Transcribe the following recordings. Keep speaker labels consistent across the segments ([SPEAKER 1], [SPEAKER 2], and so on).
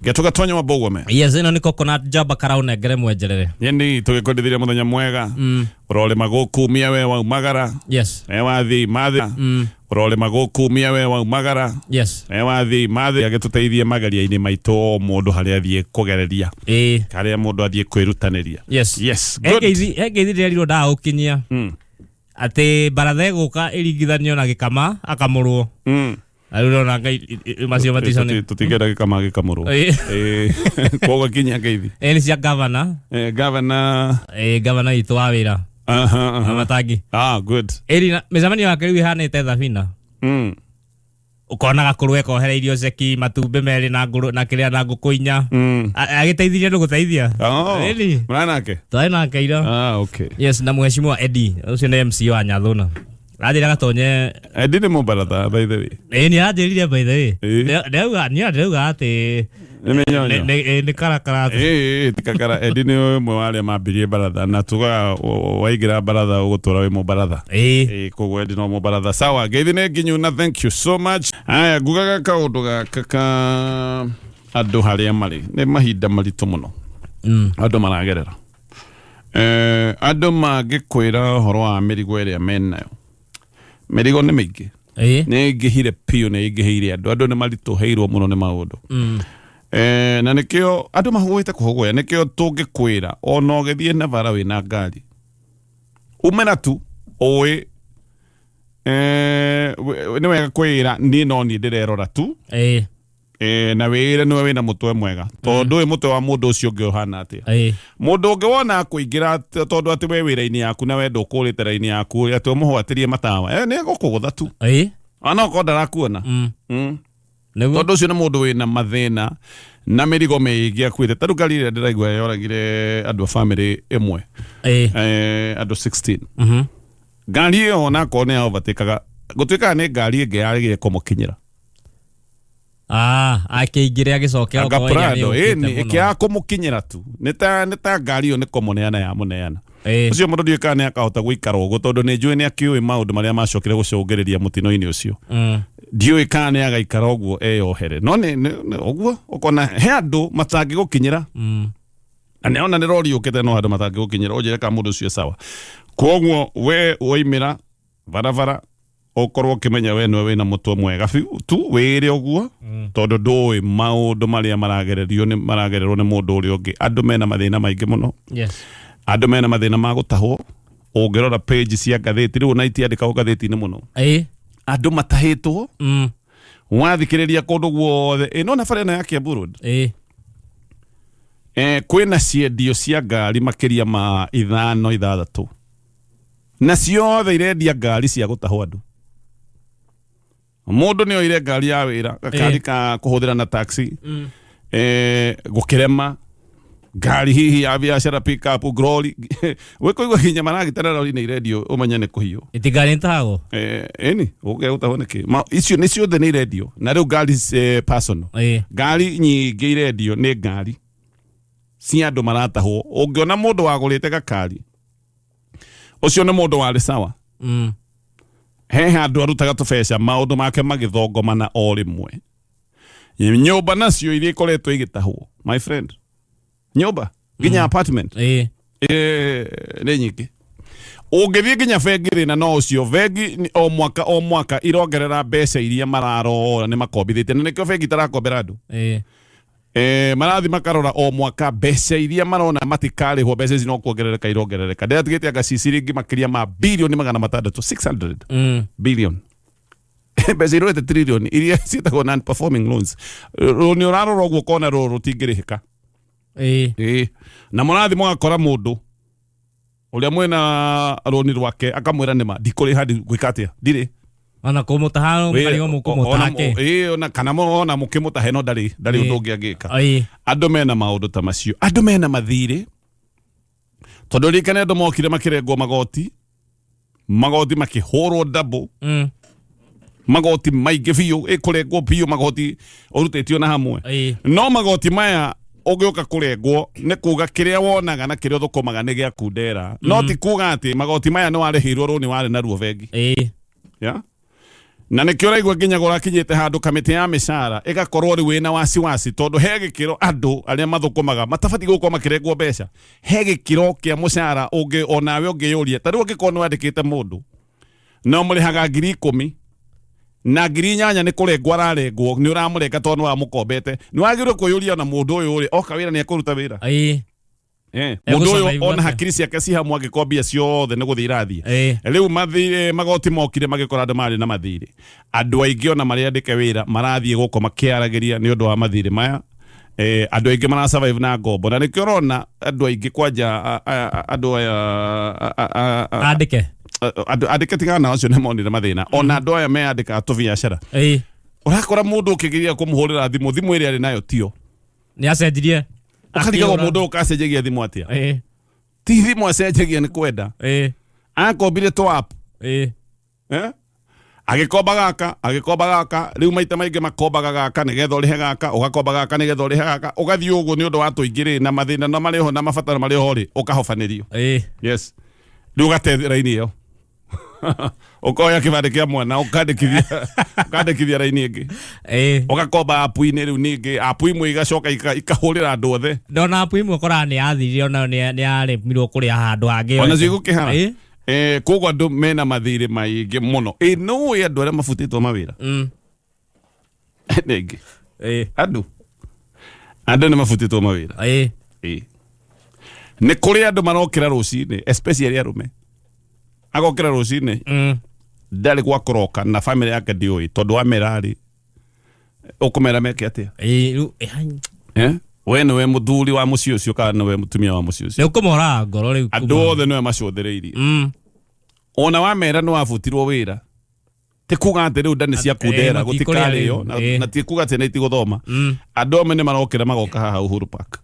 [SPEAKER 1] Gĩtũgatonya wa Bogome.
[SPEAKER 2] Yes, ĩno nĩ coconut jaba karaũnengere mwenjerere.
[SPEAKER 1] Nyeni tũgĩkwendithirie mũthenya mwega. Ũrorĩma gũkumia we waumagara.
[SPEAKER 2] Yes.
[SPEAKER 1] We wathi mathi. Ũrorĩma gũkumia we waumagara.
[SPEAKER 2] Yes.
[SPEAKER 1] We wathi mathi agĩtũteithie mageria-inĩ maitũ o mũndũ harĩa athiĩ kũgereria.
[SPEAKER 2] Ĩĩ.
[SPEAKER 1] Harĩa mũndũ athiĩ kwĩrutanĩria.
[SPEAKER 2] Yes.
[SPEAKER 1] Yes.
[SPEAKER 2] He
[SPEAKER 1] Good.
[SPEAKER 2] ngeithi he ngeithi ndĩrerirwo ndagũkinyia. Atĩ baratha ĩgũka ĩringithanio na gĩkama akamũrwo. Na rĩu ndĩrona Ngai macio maticane.
[SPEAKER 1] Tũtingĩenda gĩkama gĩkamũrwo.
[SPEAKER 2] Ĩĩ.
[SPEAKER 1] Ĩĩ. Koguo kinyia ngeithi.
[SPEAKER 2] Ĩĩ nĩ cia gavana.
[SPEAKER 1] Gavana.
[SPEAKER 2] Ĩĩ gavana witũ wa wĩra.
[SPEAKER 1] Aha, aha.
[SPEAKER 2] Matangi.
[SPEAKER 1] Ah, good.
[SPEAKER 2] Ĩri na mĩcemanio yake rĩu ĩhanĩte thabina. Ũkona gakũrwe kohereirio ceki matumbĩ merĩ na ngũrũ na kĩrĩa na ngũkũ inya. Agĩteithirie andũ gũteithia.
[SPEAKER 1] Oh.
[SPEAKER 2] Ĩni.
[SPEAKER 1] Mũranake?
[SPEAKER 2] Twarĩ nake ira.
[SPEAKER 1] Ah, okay.
[SPEAKER 2] Yes, na mheshimiwa Eddie, ũcio nĩ MC wa Nyathuna. Anjĩra gatonye
[SPEAKER 1] Eddie nĩ mũbaratha by the way.
[SPEAKER 2] Ĩĩ nĩ anjĩrire by the way.
[SPEAKER 1] Ĩĩ.
[SPEAKER 2] Ndĩrauga niĩ ndĩrauga atĩ
[SPEAKER 1] Nĩ mĩnyonyo.
[SPEAKER 2] nĩ karakara.
[SPEAKER 1] Ĩĩ ti kakara Eddie nĩ ũmwe wa arĩa mambirie baratha na tugaga waingĩra baratha ũgũtũra wĩ mũbaratha.
[SPEAKER 2] Ĩĩ.
[SPEAKER 1] Ĩĩ koguo Eddie no mũbaratha. Sawa, ngeithi nĩ nginyu na thank you so much. Aya ngugaga kaũndũ gaka ka andũ harĩa marĩ nĩ mahinda maritũ mũno. Andũ maragerera. Andũ mangĩkwĩra ũhoro wa mĩrigo ĩrĩa menayo mĩrigo nĩ mĩingĩ.
[SPEAKER 2] Ĩĩ.
[SPEAKER 1] Nĩ ĩingĩhire biũ, nĩ ĩingĩhĩire andũ. Andũ nĩ maritũhĩirwo mũno nĩ maũndũ. Na nĩkĩo andũ mahũgũĩte kũhũgũya, nĩkĩo tũngĩkwĩra ona ũgĩthiĩ na bara wĩna ngari umĩra tu ũĩ nĩ wega kwĩra niĩ no niĩ ndĩrerora tu.
[SPEAKER 2] Ĩĩ.
[SPEAKER 1] Na wĩre nĩwe wĩna mũtwe mwega tondũ ndũĩ mũtwe wa mũndũ ũcio ũngĩ ũhana atĩa. Mũndũ ũngĩ wona akũingĩra tondũ atĩ we wĩra-inĩ yaku na we ndũkũrĩte raini yaku atĩ ũmũhwatĩrie matawa nĩ egũkũgũtha tu. Ona okorwo ndarakuona.
[SPEAKER 2] Nĩguo.
[SPEAKER 1] Tondũ ũcio nĩ mũndũ wĩna mathĩna na mĩrigo mĩingĩ akuĩte. Ta rĩu ngari ĩrĩa ndĩraigua yoragire andũ a bamĩrĩ ĩmwe. Andũ 16. Ngari ĩyo ona okorwo nĩ ya overtake-aga, gũtuĩkaga nĩ ngari ĩngĩ yaregire kũmũkinyĩra.
[SPEAKER 2] Ah, akĩingĩre agĩcoke
[SPEAKER 1] Anga
[SPEAKER 2] okorwo ĩrĩa
[SPEAKER 1] Prado,
[SPEAKER 2] nĩyũkĩte
[SPEAKER 1] ĩni,
[SPEAKER 2] mũno.
[SPEAKER 1] ĩkĩaga kũmũkinyĩra tu. Nĩ ta nĩ ta ngari ĩyo nĩ kũmũneana yamũneana.
[SPEAKER 2] Ĩĩ.
[SPEAKER 1] Ũcio mũndũ ndiũĩ kana nĩ akahota gũikara ũguo tondũ nĩ njũĩ nĩ akĩũĩ maũndũ marĩa macokire gũcũngĩrĩria mũtino-inĩ ũcio. Ndiũĩ kana nĩ agaikara ũguo eyohere. No nĩ nĩ- nĩ ũguo ũkona he andũ matangĩgũkinyĩra. Na nĩ ona nĩ rori yũkĩte no andũ matangĩgũkinyĩra ũnjĩre kana mũndũ ũcio e sawa. Kwoguo we waimĩra barabara ũkorwo ũkĩmenya we nĩwe wĩna mũtwe mwega biũ tu wĩre ũguo tondũ ndũĩ maũndũ marĩa maragererio nĩ maragererwo nĩ mũndũ ũrĩa ũngĩ. Andũ mena mathĩna maingĩ mũno.
[SPEAKER 2] Yes.
[SPEAKER 1] Andũ mena mathĩna ma gũtahwo. Ũngĩrora page cia ngathĩti rĩu ona itiandĩkagwo ngathĩti-inĩ mũno.
[SPEAKER 2] Ĩĩ.
[SPEAKER 1] Andũ matahĩtwo. Wathikĩrĩria kũndũ guothe. Ĩ nona bara ĩno ya Kiambu Road.
[SPEAKER 2] Ĩĩ.
[SPEAKER 1] Kwĩna ciendio cia ngari makĩria ma ithano ithathatũ. Na ciothe irendia ngari cia gũtahwo andũ. Mũndũ nĩ oire ngari ya wĩra, gakari ka kũhũthĩra na taxi, gũkĩrema, ngari hihi ya biacara pick up, glory. Wĩkũigua nginya maragita na rori nĩ irendio ũmenye nĩ kũhiywo.
[SPEAKER 2] Iti ngari nĩtahagwo?
[SPEAKER 1] Ĩni, ũgũkĩaga gũtahwo nĩkĩ? Icio nĩ ciothe nĩ irendio. Na rĩu ngari personal. Ngari nyingĩ irendio nĩ ngari cia andũ maratahwo. Ũngĩona mũndũ wagũrĩte gakari, ũcio nĩ mũndũ warĩ sawa. He handũ arutaga tũbeca maũndũ make magĩthongomana o rĩmwe. Nyũmba nacio iria ikoretwo igĩtahwo, my friend, nyũmba nginya apartment. Nĩ nyingĩ. Ũngĩthiĩ nginya bengi thĩna no ũcio, bengi o mwaka o mwaka irongerera mbeca iria mararora nĩ makombithĩtie, na nĩkĩo bengi itarakombera andũ. Marathiĩ makarora o mwaka mbeca iria marona matikarĩhwo, mbeca ici no kuongerereka irongerereka. Ndĩratigĩte anga ci ciringi makĩria ma bilioni magana matandatũ, 600 billion. Mbeca irorete trillion iria ciĩtagwo non performing loans. Rũni ũrarora ũguo ũkona rũrũ rũtingĩrĩhĩka. Na mũrathiĩ mũgakora mũndũ ũrĩa mwĩna rũni rwake akamwĩra nĩma ndikũrĩha, ndigwĩka atĩa, ndirĩ.
[SPEAKER 2] Ona kũmũtaha mũkarigo mũkũmũtaha kĩ?
[SPEAKER 1] Ona kana ona mũkĩmũtahe no ndarĩ ũndũ ũngĩ angĩka. Andũ mena maũndũ ta macio, andũ mena mathirĩ, tondũ ririkane andũ mokire makĩrengwo magoti, magoti makĩhũrwo double. Magoti maingĩ biũ, ĩkũrengwo biũ magoti ũrutĩtio na hamwe. No magoti maya ũgĩũka kũrengwo nĩ kuga kĩrĩa wonaga na kĩrĩa ũthũkũmaga nĩ gĩaku ndera. No ti kuga atĩ magoti maya nĩ warĩhĩirwo rũni warĩ naruo bengi. Yeah? Na nĩkĩo ũraigua nginya gũrakinyĩte handũ kamĩtĩ ya mĩcara ĩgakorwo rĩu ĩna wasiwasi, tondũ he gĩkĩro andũ arĩa mathũkũmaga matabatiĩ gũkorwo makĩrengwo mbeca. He gĩkĩro kĩa mũcara ũngĩ onawe ũngĩyũria, ta rĩu ũngĩkorwo nĩ wandĩkĩte mũndũ na ũmũrĩhaga 10,000 na 8,000 nĩ kũrengwo ararengwo, nĩ ũramũrenga tondũ nĩ wamũkombete, nĩ wagĩrĩirwo kwĩyũria ona mũndũ ũyũ rĩ oka wĩra nĩ ekũruta wĩra. Mũndũ ũyũ
[SPEAKER 2] Egũsurvive
[SPEAKER 1] ona
[SPEAKER 2] atĩa?
[SPEAKER 1] hakiri ciake ci hamwe, angĩkorwo mbia ciothe nĩ gũthiĩ irathiĩ. Rĩu mathirĩ magoti mokire magĩkora andũ marĩ na mathirĩ, andũ aingĩ ona marĩa andĩke wĩra marathiĩ gũkũ makĩaragĩria nĩ ũndũ wa mathirĩ maya. Andũ aingĩ mara survive na ngombo, na nĩkĩo ũrona andũ aingĩ kwanja andũ aya
[SPEAKER 2] Andĩke.
[SPEAKER 1] Andũ andĩke tigana nao, acio nĩ monire mathĩna. Ona andũ aya meyandĩkaga tũbiacara, ũrakora mũndũ ũkĩgeria kũmũhũrĩra thimũ, thimũ ĩrĩa arĩ nayo tio.
[SPEAKER 2] Nĩ acenjirie.
[SPEAKER 1] Ũkarigagwo
[SPEAKER 2] Akĩũra.
[SPEAKER 1] mũndũ ũyũ ũkacenjagia thimũ atĩa? Ti thimũ acenjagia nĩ kwenda, akombire tũ app. Eh? Agĩkomba gaka, agĩkomba gaka, rĩu maita maingĩ makombaga gaka nĩgetha ũrĩhe gaka, ũgakomba gaka nĩgetha ũrĩhe gaka, ũgathiĩ ũguo nĩ ũndũ wa tũingĩ rĩ, na mathĩna na marĩ ho na mabataro marĩ ho rĩ, ũkahobanĩrio. Yes, rĩu ũgate raini ĩyo, ũkoya kĩbandĩ kĩa mwana, ũkandĩkithia, ũkandĩkithia raini ĩngĩ, ũgakomba app-inĩ. Rĩu ningĩ app imwe igacoka ikahũrĩra andũ othe.
[SPEAKER 2] Ndona app imwe ũkoraga nĩ yathirire, onayo nĩ yaremirwo kũrĩa handũ hangĩ.
[SPEAKER 1] Ona cio igũkĩhara. Koguo andũ mena mathirĩ maingĩ mũno. Ĩ nĩũĩ andũ arĩa mabutĩtwo mawĩra? Nĩ aingĩ. Andũ nĩ mabutĩtwo mawĩra. Ĩ nĩ kũrĩ andũ marokĩra rũcinĩ, especially arũme, agokĩra rũcinĩ ndarĩ gwa kũroka na family yake ndĩũĩ, tondũ wamera rĩ, ũkũmera meke atĩa?
[SPEAKER 2] Rĩu, hai.
[SPEAKER 1] Eh? We nĩwe mũthuri wa mũciĩ ũcio kana nĩwe mũtumia wa mũciĩ ũcio.
[SPEAKER 2] Nĩ ũkũmoraga ngoro rĩu.
[SPEAKER 1] Andũ othe nĩwe macũthĩrĩirie. Ona wamera nĩ wabutirwo wĩra, ti kuga atĩ rĩu nda nĩ ciaku ndera.
[SPEAKER 2] Matikũrĩa
[SPEAKER 1] gũtikarĩo
[SPEAKER 2] rĩu.
[SPEAKER 1] Na, na ti kuga atĩ nĩ itigũthoma. Andũ amwe nĩ marokĩra magoka haha Uhuru Park.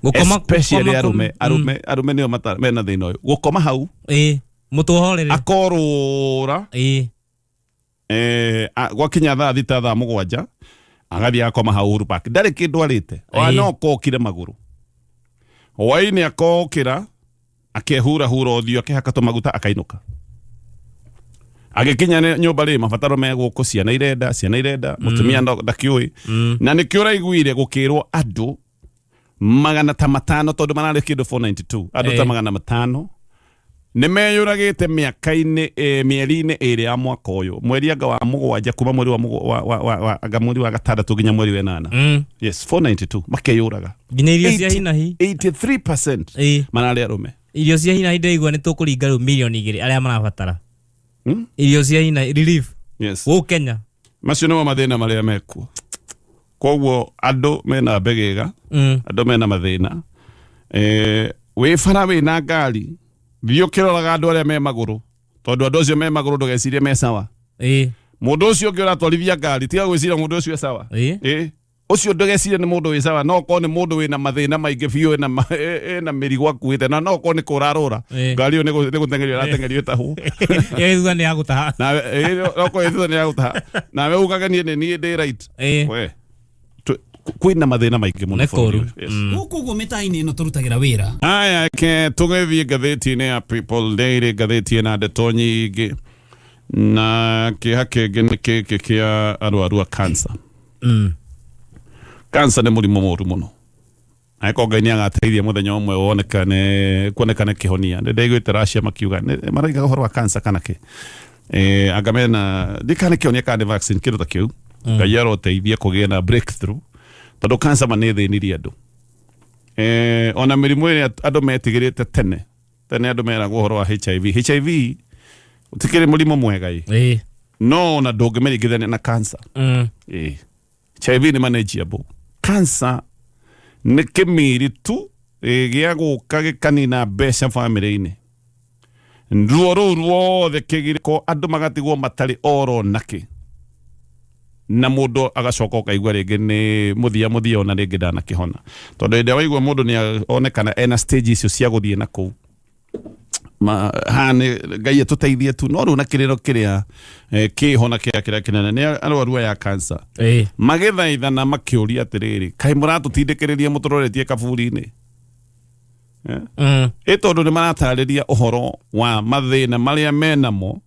[SPEAKER 2] Gũkoma
[SPEAKER 1] Especially
[SPEAKER 2] gũkoma
[SPEAKER 1] arũme. Arũme nĩo mena thĩna ũyũ, gũkoma hau.
[SPEAKER 2] Mũtũhorere.
[SPEAKER 1] Akorũra. Gwakinya thaa 6, thaa 7, agathiĩ akoma hau Uhuru Park, ndarĩ kĩndũ arĩte ona. No kokire magũrũ hwaĩ-inĩ, akokĩra, akehurahura ũthiũ, akĩhaka tũmaguta, akainũka. Agĩkinya nyũmba rĩ, mabataro me gũkũ, ciana irenda, ciana irenda, mũtumia ndakĩũĩ. Na nĩkĩo ũraiguire gũkĩrwo andũ 500, tondũ mararĩ kĩndũ 492, andũ ta 500 nĩ meyũragĩte mĩaka-inĩ, mĩeri-inĩ ĩrĩ ya mwaka ũyũ, mweri anga wa mũgwanja, kuma mweri wa, mũgwa- wa, wa, wa, wa anga mweri wa gatandatũ nginya mweri wa ĩnana. Yes, 492 makeyũraga.
[SPEAKER 2] Nginya irio cia hinahi.
[SPEAKER 1] 83% mararĩ arũme.
[SPEAKER 2] Irio cia hinahi ndĩraigua nĩ tũkũringa rĩu 2 million arĩa marabatara irio cia hinahi, relief gũkũ Kenya.
[SPEAKER 1] Macio nĩmo mathĩna marĩa mekuo. Koguo andũ mena mbegĩga, andũ mena mathĩna. Wĩ bara wĩna ngari, thiĩ ũkĩroraga andũ arĩa me magũrũ, tondũ andũ acio me magũrũ ndũgecirie me sawa. Mũndũ ũcio ũngĩ ũratwarithia ngari, tiga gwĩciria mũndũ ũcio e sawa. Ũcio ndũgecirie nĩ mũndũ wĩ sawa, no korwo nĩ mũndũ wĩna mathĩna maingĩ biũ, ĩna mĩrigo akuĩte, na no korwo nĩ kũrarũra. Ngari ĩyo nĩ gũteng'erio ĩrateng'erio ĩtahwo.
[SPEAKER 2] Ĩyo thutha nĩ ya gũtaha.
[SPEAKER 1] Nawe no korwo ĩ thutha nĩ ya gũtaha, nawe ugage niĩ nĩ niĩ ndĩ right. We kwĩna mathĩna maingĩ mũno
[SPEAKER 2] Nĩ kũũru.
[SPEAKER 1] bũrũri ũyũ. Yes.
[SPEAKER 3] Gũkũ ũguo mĩta-inĩ ĩno tũrutagĩra wĩra.
[SPEAKER 1] Haya, ke tũgĩthiĩ ngathĩti-inĩ ya People Daily, ngathĩti ĩna ndeto nyingĩ, na kĩeha kĩngĩ nĩ kĩkĩ kĩa arwaru a cancer. Cancer nĩ mũrimũ mũru mũno. Angĩkorwo Ngai nĩ agateithia mũthenya ũmwe wonekane, kuonekane kĩhonia. Nĩ ndaiguĩte Russia makiuga maraiga ũhoro wa cancer kana kĩ, anga mena ndikana nĩ kĩhonia kana nĩ vaccine, kĩndũ ta kĩu. Ngai aroteithia kũgĩe na breakthrough, tondũ cancer ma nĩ ĩthĩnirie andũ. Ona mĩrimũ ĩrĩa andũ metigĩrĩte tene tene, andũ meragwo ũhoro wa HIV. HIV ũtikĩrĩ mũrimũ mwega ĩ, no ona ndũngĩmĩringithania na cancer. HIV nĩ manageable, cancer nĩ kĩmiri tu, gĩa gũka gĩkanina mbeca bamĩrĩ-inĩ, ruo rũu ruothe, kĩgirĩko, andũ magatigwo matarĩ oro nakĩ, na mũndũ agacoka ũkaigua rĩngĩ nĩ mũthia mũthia, ona rĩngĩ ndanakĩhona, tondũ hĩndĩ ĩrĩa waigua mũndũ nĩ onekana ena stage icio cia gũthiĩ na kũu haha nĩ Ngai atũteithie tu. No rĩu na kĩrĩro kĩrĩa kĩho na kĩrĩa kĩrĩa kĩnene nĩ arwaru aya a cancer magĩthaithana makĩũria atĩrĩrĩ, kaĩ mũratũtindĩkĩrĩria mũtũroretie kaburi-inĩ? Ĩ tondũ nĩ maratarĩria ũhoro wa mathĩna marĩa menamo.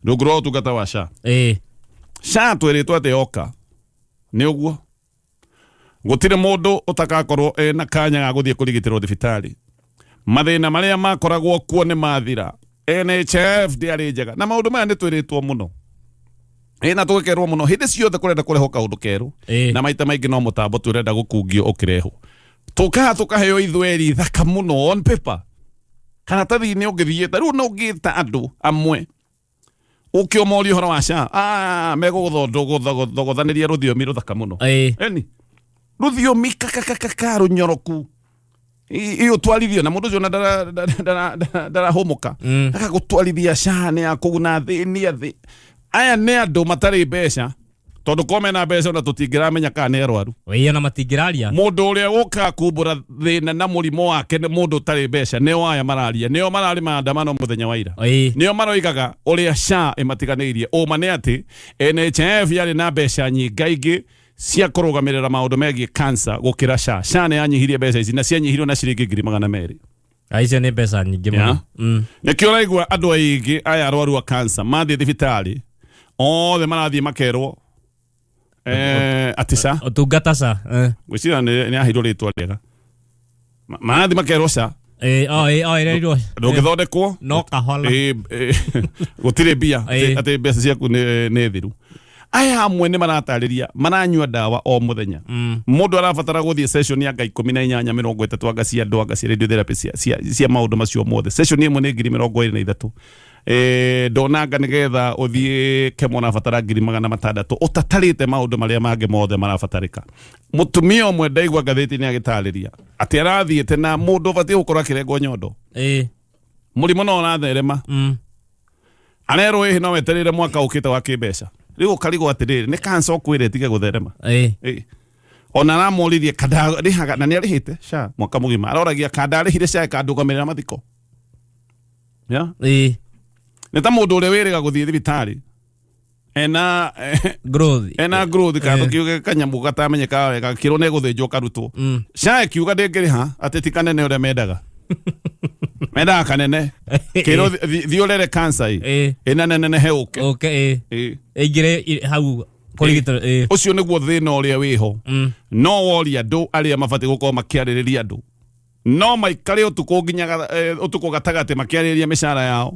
[SPEAKER 1] Rungu rwa ũtungata wa SHA.
[SPEAKER 2] Ĩĩ.
[SPEAKER 1] SHA twĩrĩtwo atĩ yoka nĩ ũguo gũtirĩ mũndũ ũtakakorwo ena kanya ga gũthiĩ kũrigitĩrwo thibitarĩ. Mathĩna marĩa makoragwo kuo nĩ mathira. NHIF ndĩarĩ njega na maũndũ maya nĩ twĩrĩtwo mũno. Ĩ na tũgekerwo mũno hĩndĩ ciothe kũrenda kũrehwo kaũndũ kerũ. Na maita maingĩ no mũtambo tu ũrenda gũkungio ũkĩrehwo. Tũkaha tũkaheo ithweri thaka mũno on paper. Karatathi-inĩ ũngĩthiĩ ta rĩu no ũngĩta andũ amwe ũke ũmorie ũhoro wa SHA, ah, megũgũthogothanĩria rũthiomi rũthaka mũno. Eni rũthiomi kakakakaka rũnyoroku igũtwarithio na mũndũ ũcio ona ndarahũmũka agagũtwarithia SHA nĩ ya kũguna athĩni athĩ aya nĩ andũ matarĩ mbeca tondũ korwo mena mbeca ona tũtingĩramenya kana nĩ arwaru.
[SPEAKER 2] Ĩĩ ona matingĩraria.
[SPEAKER 1] Mũndũ ũrĩa ũkaga kumbũra thĩna na mũrimũ wake nĩ mũndũ ũtarĩ mbeca nĩo aya mararia nĩo mararĩ maandamano mũthenya wa ira. Nĩo maroigaga ũrĩa SHA ĩmatiganĩirie. Ũma nĩ atĩ NHIF yarĩ na mbeca nyingaingĩ cia kũrũgamĩrĩra maũndũ megiĩ cancer gũkĩra SHA. SHA nĩ yanyihirie mbeca ici na cianyihirio na ciringi 200,000.
[SPEAKER 2] Ah, icio nĩ mbeca nyingĩ mũno.
[SPEAKER 1] Yeah. Nĩkĩo ũraigua andũ aingĩ aya arwaru a cancer mathiĩ thibitarĩ othe marathiĩ makerwo atĩ SHA.
[SPEAKER 2] Ũtungata SHA.
[SPEAKER 1] Ngwĩciria nĩ aheirwo rĩtwa rĩega. Marathiĩ makerwo SHA.
[SPEAKER 2] O, o, ĩrerirwo.
[SPEAKER 1] Ndũngĩthondekwo.
[SPEAKER 2] No kahola.
[SPEAKER 1] Gũtirĩ mbia, atĩ mbeca ciaku nĩ thiru. Aya amwe nĩ maratarĩria maranyua ndawa o mũthenya. Mũndũ arabatara gũthiĩ session ya anga 18 30 anga cia andũ anga cia radiotherapy cia maũndũ macio mothe. Session ĩmwe nĩ ngiri mĩrongo ĩrĩ na ithatũ. Ndonanga nĩgetha ũthiĩ kemo ũrabatara ngiri magana matandatũ ũtatarĩte maũndũ marĩa mangĩ mothe marabatarĩka. Mũtumia ũmwe ndaigua ngathĩti-inĩ agĩtarĩria atĩ arathiĩte na mũndũ ũbatiĩ gũkorwo akĩrengwo nyondo. Mũrimũ no ũratherema. Arerwo ĩhĩ no wetereire mwaka ũkĩte wa kĩmbeca. Rĩu ũkarigwo atĩrĩrĩ, nĩ cancer ũkwĩra ĩtige gũtherema. Ona aramũririe kandarĩhaga na nĩ arĩhĩte SHA mwaka mũgima. Aroragia kandarĩhire SHA ĩkandũgamĩrĩra mathiko. Yeah? Nĩ ta mũndũ ũrĩa wĩrĩga gũthiĩ thibitarĩ ena
[SPEAKER 2] Growth.
[SPEAKER 1] Ena growth ka tukiuge kanyamũ gatamenyekaga wega kirwo nĩ gũthĩnjwo karutwo. SHA ĩkiuga ndĩngĩrĩha atĩ ti kanene ũrĩa mendaga. Mendaga kanene. Kĩrwo thiĩ ũrere cancer ĩ. Ĩna nene he ũke.
[SPEAKER 2] Ũke ĩ. Ĩingĩre hau kũrigitwo ĩ.
[SPEAKER 1] Ũcio nĩguo thĩna ũrĩa wĩho. No woria andũ arĩa mabatiĩ gũkorwo makĩarĩrĩria andũ. No maikare ũtukũ nginya ũtukũ gatagatĩ makĩarĩrĩria mĩcara yao.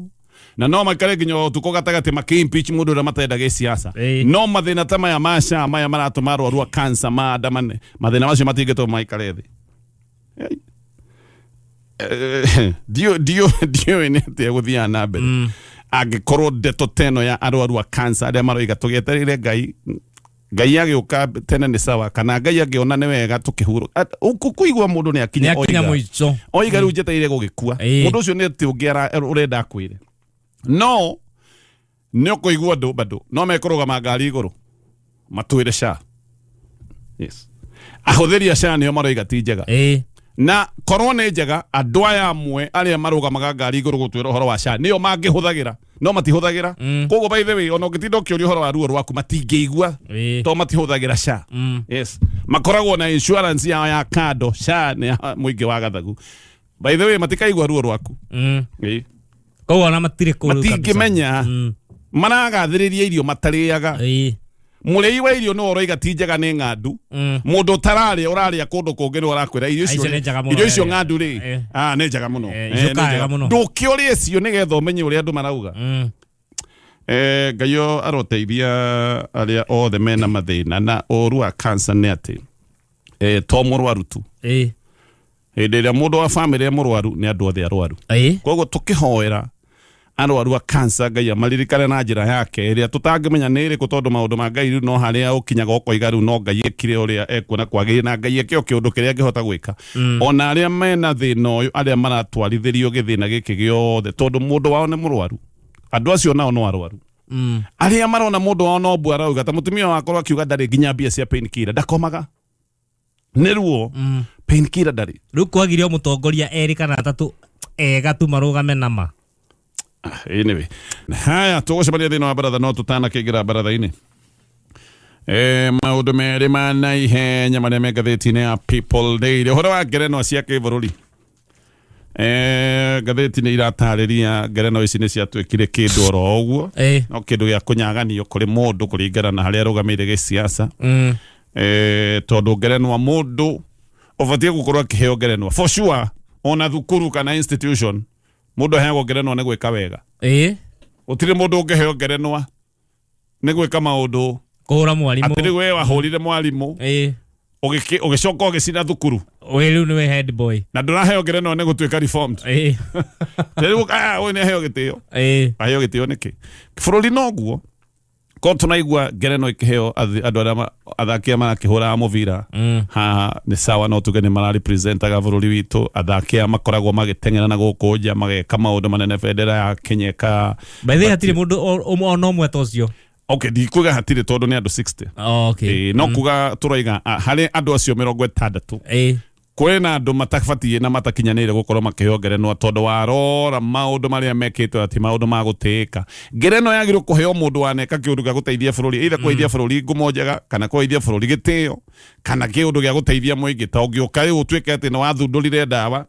[SPEAKER 1] Na no maikare nginya ũtukũ gatagatĩ makĩ-impeach mũndũ ũrĩa matenda gĩsiasa. No mathĩna ta maya ma SHA maya maratũma arwaru a cancer maandamane. Mathĩna macio matingĩtũma maikare thĩ. Ndiũĩ nĩ atĩa gũthiaga na mbere. Angĩkorwo ndeto ta ĩno ya arwaru a cancer arĩa maroiga tũgĩetereire Ngai, Ngai agĩũka tene nĩ sawa, kana Ngai angĩona nĩ wega tũkĩhurũka. Kũigua mũndũ nĩ akinya
[SPEAKER 2] Nĩ akinya
[SPEAKER 1] oiga.
[SPEAKER 2] mũico.
[SPEAKER 1] Oiga rĩu njetereire gũgĩkua. Mũndũ ũcio nĩ atĩ ũngĩ ũrenda akwĩre. No nĩ ũkũigua andũ bado no mekũrũgama ngari igũrũ matwĩre SHA. Yes. Ahũthĩri a SHA nĩo maroiga ti njega. Na korwo nĩ njega andũ aya amwe arĩa marũgamaga ngari igũrũ gũtwĩra ũhoro wa SHA nĩo mangĩhũthagĩra no matihũthagĩra. Koguo by the way ona ũngĩtinda ũkĩũria ũhoro wa ruo rwaku matingĩigua to matihũthagĩra SHA. Yes. Makoragwo na insurance yao ya kando. SHA nĩ ya mũingĩ wa gathagu. By the way matikaigua ruo rwaku.
[SPEAKER 2] Koguo ona matirĩ kũu kabisa.
[SPEAKER 1] Matingĩmenya. Maragathĩrĩria irio matarĩaga. Mũrĩi wa irio nĩwe ũroiga ti njega nĩ ng'andu. Mũndũ ũtararĩa ũrarĩa kũndũ kũngĩ nĩwe ũrakwĩra irio icio
[SPEAKER 2] Icio nĩ njega mũno,
[SPEAKER 1] irio icio ng'andu rĩ. Nĩ njega mũno.
[SPEAKER 2] Icio
[SPEAKER 1] Nĩ
[SPEAKER 2] kaga
[SPEAKER 1] njega.
[SPEAKER 2] mũno.
[SPEAKER 1] Ndũkĩũrie cio nĩgetha ũmenye ũrĩa andũ marauga. Ngai o aroteithia arĩa othe mena mathĩna na ũru wa cancer nĩ atĩ to mũrwaru tu. Hĩndĩ ĩrĩa mũndũ wa famĩlĩ e mũrwaru nĩ andũ othe arwaru. Koguo tũkĩhoera arwaru a cancer Ngai amaririkane na njĩra yake ĩrĩa tũtangĩmenya nĩ ĩrĩkũ tondũ maũndũ ma Ngai rĩu no harĩa ũkinyaga ũkoiga rĩu no Ngai ekire ũrĩa ekuona kwagĩrĩire na Ngai eke o kĩũndũ kĩrĩa angĩhota gwĩka. Ona arĩa mena thĩna ũyũ arĩa maratwarithĩrio gĩthĩna gĩkĩ gĩothe tondũ mũndũ wao nĩ mũrwaru. Andũ acio nao no arwaru. Arĩa marona mũndũ wao no mbu arauga ta mũtumia wakorwo akiuga ndarĩ nginya mbia cia painkiller ndakomaga. Nĩ ruo. Painkiller ndarĩ.
[SPEAKER 2] Rĩu kwagire o mũtongoria erĩ kana atatũ ega tu marũgame na ma.
[SPEAKER 1] Anyway. Haya, tũgũcemania thĩinĩ wa baratha no tũtanakĩingĩra baratha-inĩ. Maũndũ merĩ ma naihenya marĩa me ngathĩti-inĩ ya People Daily. Ũhoro wa ngerenwa cia kĩbũrũri. Ngathĩti nĩ iratarĩria ngerenwa ici nĩ ciatuĩkire kĩndũ oro ũguo, no kĩndũ gĩa kũnyaganio kũrĩ mũndũ kũringana na harĩa arũgamĩire gĩsiasa. Tondũ ngerenwa mũndũ ũbatiĩ gũkorwo akĩheo ngerenwa for sure, ona thukuru kana institution mũndũ aheagwo ngerenwa nĩ gwĩka wega. Gũtirĩ mũndũ ũngĩheo ngerenwa nĩ gwĩka maũndũ
[SPEAKER 2] Kũhũra mwarimũ.
[SPEAKER 1] Atĩ rĩu we wahũrire mwarimũ, ũgĩcoka ũgĩcina thukuru.
[SPEAKER 2] We rĩu nĩwe head boy.
[SPEAKER 1] Na ndũraheo ngerenwa nĩ gũtuĩka reformed. Rĩu ũyũ nĩ aheo gĩtĩo. Aheo gĩtĩo nĩkĩ? Bũrũri noguo ko tunaigua ngerenwa ikĩheo andũ arĩa athaki arĩa marakĩhũraga mũbira. Haha nĩ sawa, no tuge nĩ mararepresentaga bũrũri witũ. Athaki aya makoragwo magĩteng'era na gũkũ nja, mageka maũndũ manene, bendera ya Kenya ĩka
[SPEAKER 2] By the way, hatirĩ mũndũ ona ũmwe ta ũcio.
[SPEAKER 1] Okay, ndikuga hatirĩ tondũ nĩ andũ 60.
[SPEAKER 2] Oh, okay.
[SPEAKER 1] Ĩĩ, no kuga tũroiga harĩ andũ acio 60 kwĩ na andũ matabatiĩ na matakinyanĩire gũkorwo makĩheo ngerenwa, tondũ warora maũndũ marĩa mekĩtwo ati maũndũ ma gũtĩĩka. Ngerenwa yagĩrĩirwo kũheo mũndũ waneka kĩũndũ gĩa gũteithia bũrũri, either kũheithia bũrũri ngumo njega, kana kũheithia bũrũri gĩtĩo, kana kĩũndũ gĩa gũteithia mũingĩ. Ta ũngĩũka rĩu ũtuĩke atĩ nĩ wathundũrire ndawa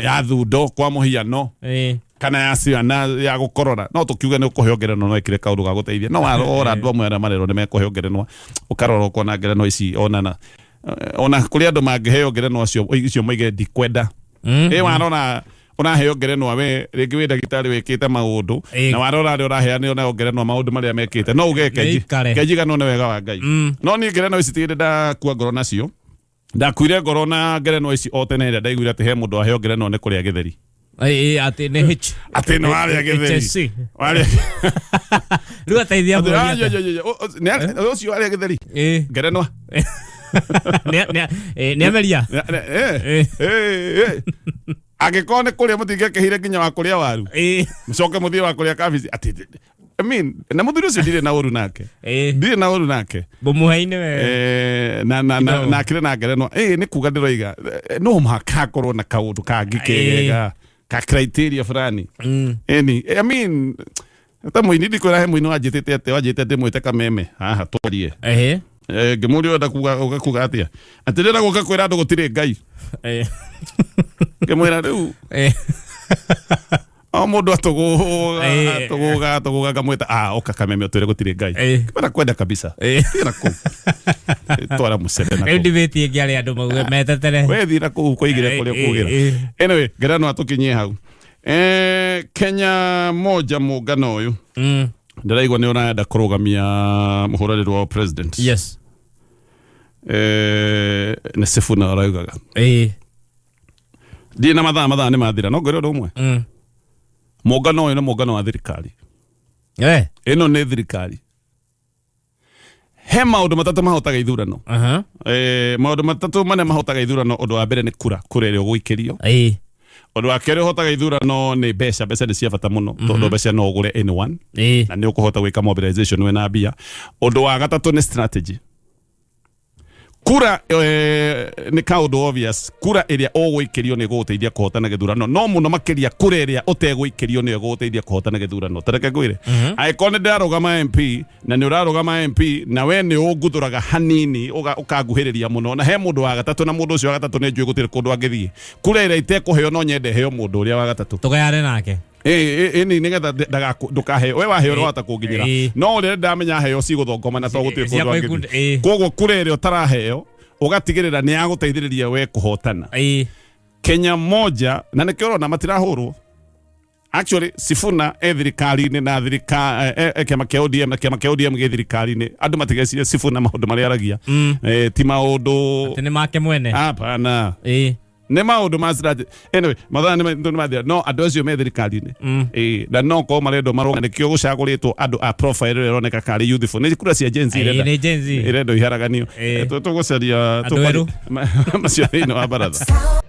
[SPEAKER 1] ya thundo kwa mũhiano, kana ya ciana ya gũkorora, no tũkiuge nĩ ũkũheo ngerenwa no ĩkire kaũndũ ga gũteithia. No warora andũ amwe arĩa marerwo nĩ mekũheo ngerenwa, ũkarora ũkona ngerenwa ici onana ona kũrĩ andũ mangĩheo ngerenwa icio moige ndikwenda. Ĩ warora ũraheo ngerenwa we rĩngĩ wĩ ndagĩtarĩ wĩkĩte maũndũ, na warora arĩa ũraheanĩrwo nayo ngerenwa maũndũ marĩa mekĩte, no uge
[SPEAKER 2] Nĩ ikare.
[SPEAKER 1] Kenjiganwo nĩ wega wa Ngai. No niĩ ngerenwa ici ti hĩndĩ ndakua ngoro nacio. Ndakuire ngoro na ngerenwa ici o tene ĩrĩa ndaiguire atĩ he mũndũ waheo ngerenwa nĩ kũrĩa gĩtheri.
[SPEAKER 2] Atĩ nĩ H.
[SPEAKER 1] Atĩ nĩ warĩa gĩtheri.
[SPEAKER 2] HSC.
[SPEAKER 1] Warĩa
[SPEAKER 2] Rĩu ateithia
[SPEAKER 1] Atĩ,
[SPEAKER 2] bũrũri
[SPEAKER 1] ah,
[SPEAKER 2] atĩa?
[SPEAKER 1] yo, yo, yo, yo, ũcio warĩa gĩtheri. Ngerenwa.
[SPEAKER 2] Nĩ ameria.
[SPEAKER 1] Angĩkorwo nĩ kũrĩa mũtingĩakĩhire nginya wa kũrĩa waru, mũcoke mũthiĩ wa kũrĩa kabici atĩ, I mean, na mũthuri ũcio ndirĩ na ũru nake. Ndirĩ na ũru nake.
[SPEAKER 2] Mũmũhe-inĩ we.
[SPEAKER 1] Na
[SPEAKER 2] Kidogo.
[SPEAKER 1] na akĩrĩ na ngerenwa nĩ kuga ndĩroiga no mũhaka akorwo na kaũndũ kangĩ kegega ka criteria fulani. Ĩni, I mean, ta mũini ndikwĩra he mũini wanjĩtĩte atĩ wanjĩte ndĩmwĩte kameme haha twarie. Ngĩmũria ũrenda kuga ũga kuga atĩa, atĩ ndĩrenda gũka kwĩra andũ gũtirĩ Ngai. Ngĩmwĩra rĩu o mũndũ atũgũga atũgũga atũgũga, ngamwĩta, ah, ũka kameme ũtwĩre gũtirĩ Ngai. Ngĩmwĩra kwenda kabisa. Thiĩ na kũu. Twara mũcere na
[SPEAKER 2] Rĩu
[SPEAKER 1] kũu.
[SPEAKER 2] Debate ĩngĩ arĩa andũ mauge metetere.
[SPEAKER 1] We thiĩ na kũu kũigĩre kũrĩa ũkugĩra. Anyway, ngerenwa tũkinyie hau. Kenya moja mũngano ũyũ ndĩraigua nĩ ũrenda kũrũgamia mũhũranĩri wa president.
[SPEAKER 2] Yes.
[SPEAKER 1] Nĩ Sifuna ũraugaga. Ndirĩ na mathaa nĩ mathira, no ngwĩre ũndũ ũmwe. Mũngano ũyũ nĩ mũngano wa thirikari. Ĩno nĩ thirikari. He maũndũ matatũ mahotaga ithurano. Maũndũ matatũ marĩa mahotaga ithurano, ũndũ wa mbere nĩ kura ĩrĩa ũgũikĩrio. Ũndũ wa kerĩ ũhotaga ithurano nĩ mbeca. Mbeca nĩ cia bata mũno tondũ mbeca no ũgũre anyone na nĩ ũkũhota gwĩka mobilization wĩna mbia. Ũndũ wa gatatũ nĩ strategy. Kura nĩ kaũndũ obvious, kura ĩrĩa ũgũikĩrio nĩ ĩgũgũteithia kũhotana gĩthurano, no mũno makĩria kura ĩrĩa ũtegũikĩrio nĩyo ĩgũgũteithia kũhotana gĩthurano. Ta reke ngwĩre, angĩkorwo nĩ ndĩrarũgama MP na nĩ ũrarũgama MP na we nĩ ũnguthũraga hanini ũkanguhĩrĩria mũno, na he mũndũ wa gatatũ, na mũndũ ũcio wa gatatũ nĩ njũĩ gũtirĩ kũndũ angĩthiĩ, kura ĩrĩa itekũheo no nyende heo mũndũ ũrĩa wa gatatũ.
[SPEAKER 2] Tũgayane nake.
[SPEAKER 1] Ĩni nĩgetha ndũkaheo we waheo ũrahota kũnginyĩra, no ũrĩa ndamenya heo cigũthongomana to gũtirĩ kũndũ
[SPEAKER 2] Ciakwa
[SPEAKER 1] angĩthiĩ. Koguo kura ĩrĩa ũtaraheo ũgatigĩrĩra nĩ yagũteithĩrĩria we kũhotana. Kenya moja na nĩkĩo ũrona matirahũrwo. Actually, Sifuna e thirikari-inĩ na kĩama kĩa ODM, na kĩama kĩa ODM gĩ thirikari-inĩ. Andũ matigecirie Sifuna maũndũ marĩa aragia ti maũndũ
[SPEAKER 2] Atĩ nĩ make mwene.
[SPEAKER 1] Hapana. Nĩ maũndũ ma strategy. Anyway, mathaa nĩ mathira, no andũ acio me thirikari-inĩ na no korwo marendwo marũga, nĩkĩo gũcagũrĩtwo andũ a profile ĩrĩa ĩroneka karĩ youthful, nĩ kura cia Gen Z irenda.
[SPEAKER 2] Nĩ Gen Z.
[SPEAKER 1] Irendwo iharaganio. Tũgũcaria
[SPEAKER 2] Andũ erũ.
[SPEAKER 1] macio thĩinĩ wa baratha.